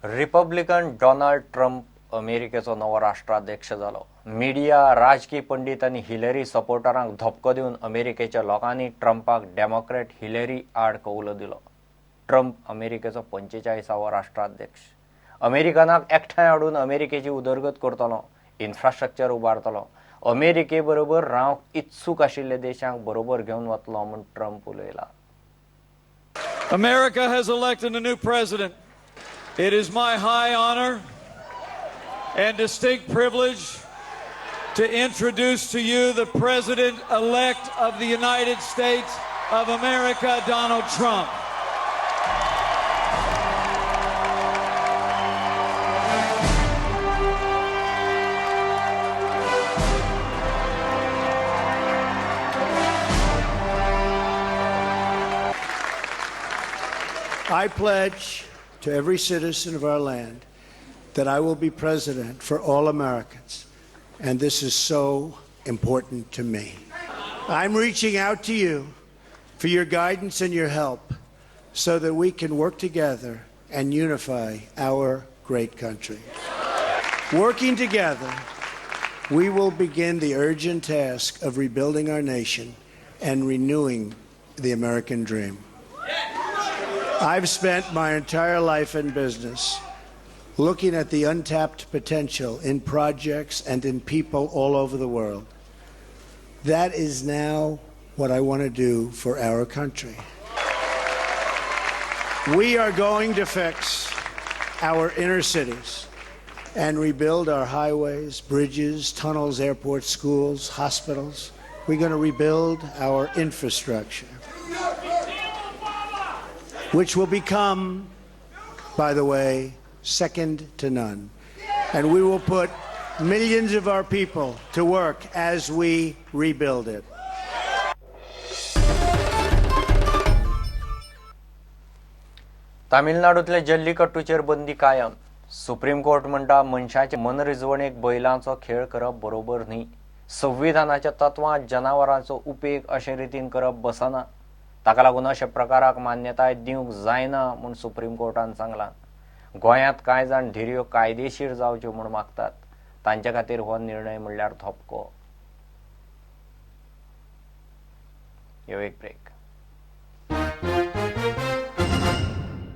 Republican Donald Trump अमेरिकेचो नवो राष्ट्राध्यक्ष जालो. मिडिया, राजकी पंडित आनी हिलरी सपोर्टरांक धपको दिवन अमेरिकेच्या लोकांनी ट्रम्पाक डेमोक्रॅट हिलरी आड कौल दिलो. ट्रम्प अमेरिकेचो 45वो राष्ट्राध्यक्ष. अमेरिकनाक एकठांय हाडून अमेरिकेची उदरगत करतलो, इन्फ्रास्ट्रक्चर उबारतलो, अमेरिके बरोबर रावंक इत्सूक आशिल्ल्या देशांक बरोबर घेवन वतलो म्हूण Trump उलयला. America has elected a new president. It is my high honor and distinct privilege to introduce to you the President elect of the United States of America, Donald Trump. I pledge to every citizen of our land that I will be president for all Americans, and this is so important to me. I'm reaching out to you for your guidance and your help so that we can work together and unify our great country. Working together, we will begin the urgent task of rebuilding our nation and renewing the American dream. I've spent my entire life in business looking at the untapped potential in projects and in people all over the world. That is now what I want to do for our country. We are going to fix our inner cities and rebuild our highways, bridges, tunnels, airports, schools, hospitals. We're going to rebuild our infrastructure, which will become, by the way, second to none. And we will put millions of our people to work as we rebuild it. तामिळनाडूंतले जल्लीकट्टूचेर बंदी कायम. Supreme court म्हणटा, मनशाचे मनरिजवणेक बैलांचो खेळ करप बरोबर न्ही. संविधानाच्या तत्वांत जनावरांचो उपेग अशे रितीन करप बसना. ताका लागून अशा प्रकाराक मान्यताय दिवंक जायना म्हूण सुप्रीम कोर्टान सांगलां. गोंयांत कांय जाण धिरयो कायदेशीर जावच्यो म्हूण मागतात. तांचे खातीर हो निर्णय म्हणल्यार धपको. यो एक ब्रेक.